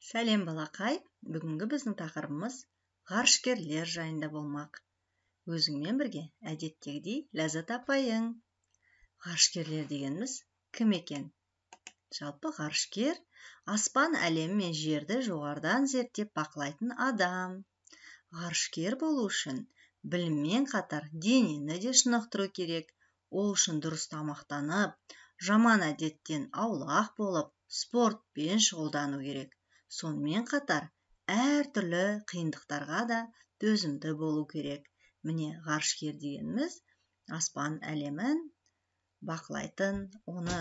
Сәлем, балақай! Бүгінгі біздің тақырыбымыз ғарышкерлер жайында болмақ. Өзіңмен бірге әдеттегідей Ләззат апайың. Ғарышкерлер дегеніміз кім екен? Жалпы, ғарышкер – аспан әлемі мен жерді жоғарыдан зерттеп, бақылайтын адам. Ғарышкер болу үшін біліммен қатар денені де шынықтыру керек. Ол үшін дұрыс тамақтанып, жаман әдеттен аулақ болып, спортпен шұғылдану керек. Сонымен қатар әртүрлі қиындықтарға да төзімді болу керек. Міне, ғарышкер дегеніміз – аспан әлемін бақылайтын, оны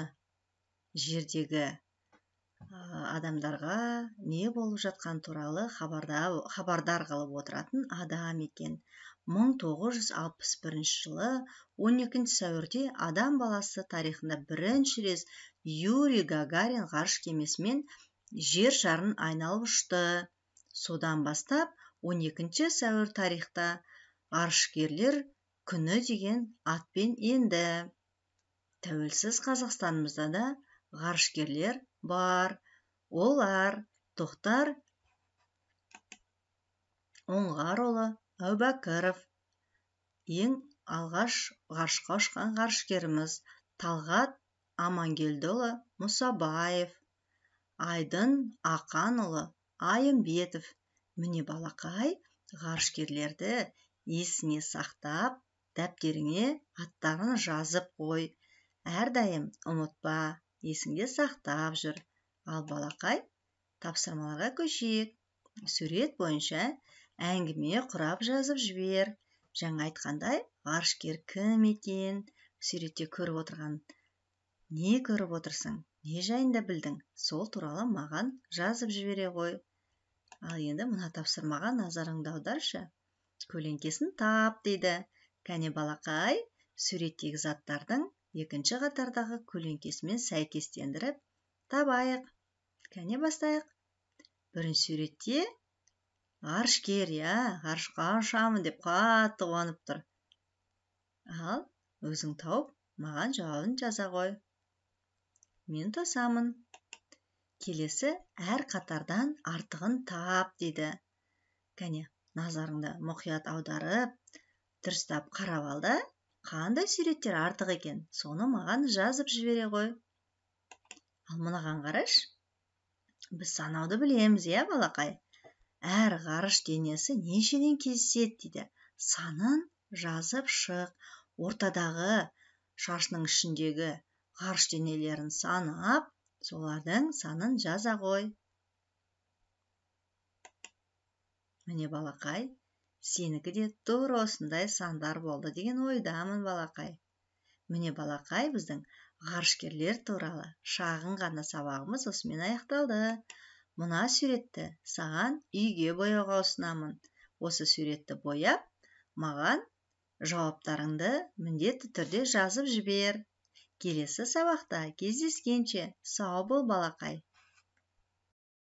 жердегі адамдарға не болып жатқан туралы хабардар қылып отыратын адам екен. 1961 жылы 12 сәуірде адам баласы тарихында бірінші рет Юрий Гагарин ғарыш кемесімен жер шарын айналып ұшты. Содан бастап 12 сәуір тарихта Ғарышкерлер күні деген атпен енді. Тәуелсіз Қазақстанымызда да ғарышкерлер бар. Олар: Тоқтар Оңғарұлы Әубәкіров, ең алғаш ғарышқа ұшқан ғарышкеріміз, Талғат Амангелдіұлы Мұсабаев, Айдын Ақанұлы Айымбетов. Міне, балақай, ғарышкерлерді есіңе сақтап, дәптеріңе аттарын жазып қой. Әрдайым ұмытпа, есіңде сақтап жүр. Ал, балақай, тапсырмаларға көшейік. Сурет бойынша әңгіме құрап, жазып жібер. Жаңа айтқандай, ғарышкер кім екен? Суретте көріп отырған не көріп отырсың, не жайында білдің, сол туралы маған жазып жібере ғой. Ал енді мына тапсырмаға назарыңды аударшы. Көлеңкесін тап дейді. Кәне, балақай, суреттегі заттардың екінші қатардағы көлеңкесімен сәйкестендіріп табайық. Кәне, бастайық. Бірінші суретте ғарышкер, иә, ғарышқа ұшамын деп қатты қуанып тұр. Ал өзің тауып, маған жауабын жаза ғой, мен тосамын. Келесі, әр қатардан артығын тап дейді. Кәне, назарыңды мұқият аударып, дұрыстап қарап ал да, қандай суреттер артық екен, соны маған жазып жібере ғой. Ал мынаған қарашы. Біз санауды білеміз, иә, балақай? Әр ғарыш денесі нешеден кездеседі дейді. Санын жазып шық. Ортадағы шашының ішіндегі ғарыш денелерін санап, солардың санын жаза ғой. Міне, балақай, сенікі де тура осындай сандар болды деген ойдамын, балақай. Міне, балақай, біздің ғарышкерлер туралы шағын ғана сабағымыз осымен аяқталды. Мына суретті саған үйге бояуға ұсынамын. Осы суретті бояп, маған жауаптарыңды міндетті түрде жазып жібер. Келесі сабақта кездескенше, сау бол, балақай!